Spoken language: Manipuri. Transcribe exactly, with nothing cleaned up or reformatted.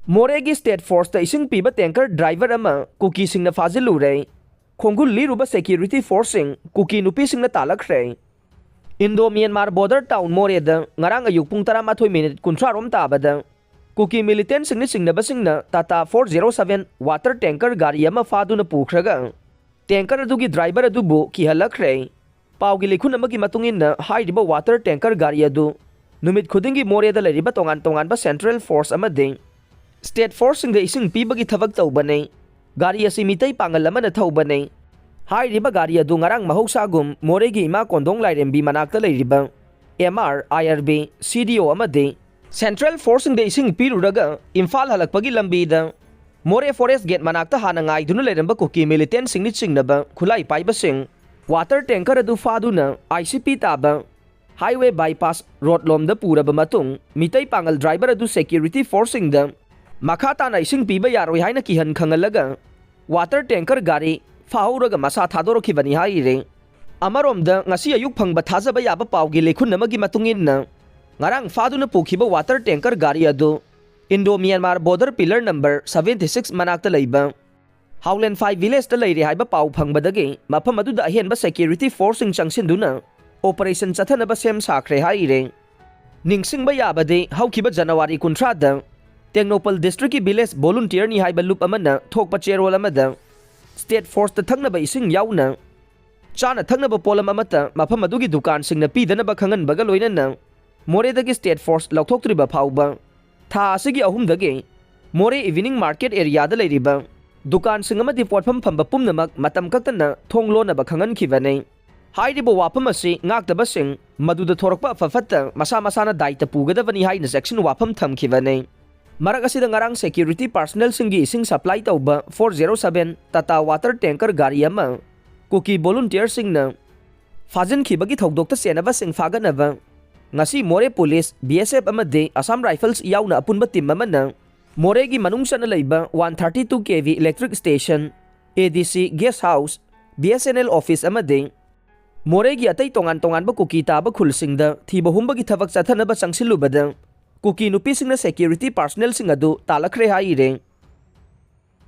ꯃꯣꯔꯦꯒꯤ ꯁ꯭ꯇꯦꯠ ꯐꯣꯔꯁꯇ ꯏꯁꯤꯡ ꯄꯤꯕ ꯇꯦꯡꯀꯔ ꯗ꯭ꯔꯥꯏꯚꯔ ꯑꯃ ꯀꯨꯀꯤꯁꯤꯡꯅ ꯐꯥꯖꯤꯜꯂꯨꯔꯦ꯫ ꯈꯣꯡꯒꯨꯜ ꯂꯤꯔꯨꯕ ꯁꯦꯀ꯭ꯌꯨꯔꯤꯇꯤ ꯐꯣꯔꯁꯁꯤꯡ ꯀꯨꯀꯤ ꯅꯨꯄꯤꯁꯤꯡꯅ ꯇꯥꯜꯂꯛꯈ꯭ꯔꯦ꯫ ꯏꯟꯗꯣ ꯃ꯭ꯌꯥꯟꯃꯥꯔ ꯕꯣꯔꯗꯔ ꯇꯥꯎꯟ ꯃꯣꯔꯦꯗ ꯉꯔꯥꯡ ꯑꯌꯨꯛ ꯄꯨꯡ ꯇꯔꯥꯃꯥꯊꯣꯏ ꯃꯤꯅꯤꯠ ꯀꯨꯟꯊ꯭ꯔꯥ ꯔꯣꯝ ꯇꯥꯕꯗ ꯀꯨꯀꯤ ꯃꯤꯂꯤꯇꯦꯟꯁꯤꯡꯅ ꯆꯤꯡꯅꯕꯁꯤꯡꯅ ꯇꯥꯇꯥ four zero seven water tanker ꯒꯥꯔꯤ ꯑꯃ ꯐꯥꯗꯨꯅ ꯄꯨꯈ꯭ꯔꯒ ꯇꯦꯡꯀꯔ ꯑꯗꯨꯒꯤ ꯗ꯭ꯔꯥꯏꯚꯔ ꯑꯗꯨꯕꯨ ꯀꯤꯍꯜꯂꯛꯈ꯭ꯔꯦ꯫ ꯄꯥꯎꯒꯤ ꯂꯤꯈꯨꯟ ꯑꯃꯒꯤ ꯃꯇꯨꯡ ꯏꯟꯅ, ꯍꯥꯏꯔꯤꯕ ꯋꯥꯇꯔ ꯇꯦꯡꯀꯔ ꯒꯥꯔꯤ ꯑꯗꯨ ꯅꯨꯃꯤꯠ ꯈꯨꯗꯤꯡꯒꯤ ꯃꯣꯔꯦꯗ ꯂꯩꯔꯤꯕ ꯇꯣꯉꯥꯟ ꯇꯣꯉꯥꯟꯕ ꯁꯦꯟꯇ꯭ꯔꯦꯜ ꯐꯣꯔꯁ ꯑꯃꯗꯤ ꯁ꯭ꯇꯦꯠ ꯐꯣꯔꯁꯁꯤꯡꯗ ꯏꯁꯤꯡ ꯄꯤꯕꯒꯤ ꯊꯕꯛ ꯇꯧꯕꯅꯤ꯫ ꯒꯥꯔꯤ ꯑꯁꯤ ꯃꯤꯇꯩ ꯄꯥꯉꯜ ꯑꯃꯅ ꯊꯧꯕꯅꯤ꯫ ꯍꯥꯏꯔꯤꯕ ꯒꯥꯔꯤ ꯑꯗꯨ ꯉꯔꯥꯡ ꯃꯍꯧꯁꯥꯒꯨꯝ ꯃꯣꯔꯦꯒꯤ ꯏꯃꯥ ꯀꯣꯟꯗꯣꯡ ꯂꯥꯏꯔꯦꯝꯕꯤ ꯃꯅꯥꯛꯇ ꯂꯩꯔꯤꯕ ꯑꯦꯝ ꯑꯥꯔ, ꯑꯥꯏ ꯑꯥꯔ ꯕꯤ, ꯁꯤ ꯗꯤ ꯑꯣ ꯑꯃꯗꯤ ꯁꯦꯟꯇ꯭ꯔꯦꯜ ꯐꯣꯔꯁꯁꯤꯡꯗ ꯏꯁꯤꯡ ꯄꯤꯔꯨꯔꯒ ꯏꯝꯐꯥꯜ ꯍꯜꯂꯛꯄꯒꯤ ꯂꯝꯕꯤꯗ ꯃꯣꯔꯦ ꯐꯣꯔꯦꯁ ꯒꯦꯠ ꯃꯅꯥꯛꯇ ꯍꯥꯟꯅ ꯉꯥꯏꯗꯨꯅ ꯂꯩꯔꯝꯕ ꯀꯨꯀꯤ ꯃꯤꯂꯤꯇꯦꯟꯁꯤꯡꯅ ꯆꯤꯡꯅꯕ ꯈꯨꯠꯂꯥꯏ ꯄꯥꯏꯕꯁꯤꯡ ꯋꯥꯇꯔ ꯇꯦꯡꯀꯔ ꯑꯗꯨ ꯐꯥꯗꯨꯅ ꯑꯥꯏ ꯁꯤ ꯄꯤ ꯇꯥꯕ ꯍꯥꯏꯋꯦ ꯕꯥꯏꯄꯥꯁ ꯔꯣꯗ ꯂꯣꯝꯗ ꯄꯨꯔꯕ ꯃꯇꯨꯡ, ꯃꯤꯇꯩ ꯄꯥꯉꯜ ꯗ꯭ꯔꯥꯏꯚꯔ ꯑꯗꯨ ꯁꯦꯀ꯭ꯌꯨꯔꯤꯇꯤ ꯐꯣꯔꯁꯁꯤꯡꯗ ꯃꯈꯥ ꯇꯥꯅ ꯏꯁꯤꯡ ꯄꯤꯕ ꯌꯥꯔꯣꯏ ꯍꯥꯏꯅ ꯀꯤꯍꯟ ꯈꯪꯍꯜꯂꯒ ꯋꯥꯇꯔ ꯇꯦꯡꯀꯔ ꯒꯥꯔꯤ ꯐꯥꯍꯧꯔꯒ ꯃꯁꯥ ꯊꯥꯗꯣꯔꯛꯈꯤꯕꯅꯤ ꯍꯥꯏꯔꯤ꯫ ꯑꯃꯔꯣꯝꯗ, ꯉꯁꯤ ꯑꯌꯨꯛ ꯐꯪꯕ ꯊꯥꯖꯕ ꯌꯥꯕ ꯄꯥꯎꯒꯤ ꯂꯤꯈꯨꯟ ꯑꯃꯒꯤ ꯃꯇꯨꯡ ꯏꯟꯅ, ꯉꯔꯥꯡ ꯐꯥꯗꯨꯅ ꯄꯨꯈꯤꯕ ꯋꯥꯇꯔ ꯇꯦꯡꯀꯔ ꯒꯥꯔꯤ ꯑꯗꯨ Indo Myanmar border pillar number seventy six ꯃꯅꯥꯛꯇ ꯂꯩꯕ ꯍꯥꯎꯂꯦꯟꯐꯥꯏ ꯚꯤꯂꯦꯖꯇ ꯂꯩꯔꯦ ꯍꯥꯏꯕ ꯄꯥꯎ ꯐꯪꯕꯗꯒꯤ ꯃꯐꯝ ꯑꯗꯨꯗ ꯑꯍꯦꯟꯕ ꯁꯦꯀ꯭ꯌꯨꯔꯤꯇꯤ ꯐꯣꯔꯁꯁꯤꯡ ꯆꯪꯁꯤꯟꯗꯨꯅ ꯑꯣꯄꯔꯦꯁꯟ ꯆꯠꯊꯅꯕ ꯁꯦꯝ ꯁꯥꯈ꯭ꯔꯦ ꯍꯥꯏꯔꯦ꯫ ꯅꯤꯡꯁꯤꯡꯕ ꯌꯥꯕꯗꯤ, ꯍꯧꯈꯤꯕ ꯖꯅꯋꯥꯔꯤ ꯀꯨꯟꯊ꯭ꯔꯥꯗ ꯇꯦꯡꯅꯧꯄꯜ ꯗꯤꯁꯇ꯭ꯔꯤꯛꯀꯤ ꯚꯤꯂꯦꯖ ꯚꯣꯂꯨꯟꯇꯤꯌꯔꯅꯤ ꯍꯥꯏꯕ ꯂꯨꯞ ꯑꯃꯅ ꯊꯣꯛꯄ ꯆꯦꯔꯣꯜ ꯑꯃꯗ ꯁ꯭ꯇꯦꯠ ꯐꯣꯔꯁꯇ ꯊꯛꯅꯕ ꯏꯁꯤꯡ ꯌꯥꯎꯅ ꯆꯥꯅ ꯊꯛꯅꯕ ꯄꯣꯠꯂꯝ ꯑꯃꯠꯇ ꯃꯐꯝ ꯑꯗꯨꯒꯤ ꯗꯨꯀꯥꯟꯁꯤꯡꯅ ꯄꯤꯗꯅꯕ ꯈꯪꯍꯟꯕꯒ ꯂꯣꯏꯅꯅ ꯃꯣꯔꯦꯗꯒꯤ ꯁ꯭ꯇꯦꯠ ꯐꯣꯔꯁ ꯂꯧꯊꯣꯛꯇ꯭ꯔꯤꯕ ꯐꯥꯎꯕ ꯊꯥ ꯑꯁꯤꯒꯤ ꯑꯍꯨꯝꯗꯒꯤ ꯃꯣꯔꯦ ꯏꯚꯤꯅꯤꯡ ꯃꯥꯔꯀꯦꯠ ꯑꯦꯔꯤꯌꯥꯗ ꯂꯩꯔꯤꯕ ꯗꯨꯀꯥꯟꯁꯤꯡ ꯑꯃꯗꯤ ꯄꯣꯠꯐꯝ ꯐꯝꯕ ꯄꯨꯝꯅꯃꯛ ꯃꯇꯝ ꯀꯛꯇꯅ ꯊꯣꯡ ꯂꯣꯟꯅꯕ ꯈꯪꯍꯟꯈꯤꯕꯅꯤ꯫ ꯍꯥꯏꯔꯤꯕ ꯋꯥꯐꯝ ꯑꯁꯤ ꯉꯥꯛꯇꯕꯁꯤꯡ ꯃꯗꯨꯗ ꯊꯣꯔꯛꯄ ꯑꯐ ꯐꯠꯇ ꯃꯁꯥ ꯃꯁꯥꯅ ꯗꯥꯏꯇ ꯄꯨꯒꯗꯕꯅꯤ ꯍꯥꯏꯅ ꯆꯦꯛꯁꯤꯟ ꯋꯥꯐꯝ ꯊꯝꯈꯤꯕꯅꯤ꯫ ꯃꯔꯛ ꯑꯁꯤꯗ ꯉꯔꯥꯡ ꯁꯦꯀ꯭ꯌꯨꯔꯤꯇꯤ ꯄꯥꯔꯁꯅꯦꯜꯁꯤꯡꯒꯤ ꯏꯁꯤꯡ ꯁꯄ꯭ꯂꯥꯏ ꯇꯧꯕ four zero seven Tata water tanker ꯒꯥꯔꯤ ꯑꯃ ꯀꯨꯀꯤ ꯚꯣꯂꯨꯟꯇꯤꯌꯔꯁꯤꯡꯅ ꯐꯥꯖꯤꯟꯈꯤꯕꯒꯤ ꯊꯧꯗꯣꯛꯇ ꯆꯦꯟꯅꯕꯁꯤꯡ ꯐꯥꯒꯠꯅꯕ ꯉꯁꯤ ꯃꯣꯔꯦ ꯄꯨꯂꯤꯁ, ꯕꯤ ꯑꯦꯁ ꯑꯦꯐ ꯑꯃꯗꯤ ꯑꯁꯥꯝ ꯔꯥꯏꯐꯜꯁ ꯌꯥꯎꯅ ꯑꯄꯨꯟꯕ ꯇꯤꯝ ꯑꯃꯅ ꯃꯣꯔꯦꯒꯤ ꯃꯅꯨꯡ ꯆꯟꯅ ꯂꯩꯕ one thirty two K V electric station, A D C guest house, B S N L office ꯑꯃꯗꯤ ꯃꯣꯔꯦꯒꯤ ꯑꯇꯩ ꯇꯣꯉꯥꯟ ꯇꯣꯉꯥꯟꯕ ꯀꯨꯀꯤ ꯇꯥꯕ ꯈꯨꯜꯁꯤꯡꯗ ꯊꯤꯕ ꯍꯨꯝꯕꯒꯤ ꯊꯕꯛ ꯆꯠꯊꯅꯕ ꯆꯪꯁꯤꯜꯂꯨꯕꯗ ꯀꯨꯀꯤ ꯅꯨꯄꯤꯁꯤꯡꯅ ꯁꯦꯀ꯭ꯌꯨꯔꯤꯇꯤ ꯄꯥꯔꯁꯅꯦꯜꯁꯤꯡ ꯑꯗꯨ ꯇꯥꯜꯂꯛꯈ꯭ꯔꯦ ꯍꯥꯏꯔꯦ꯫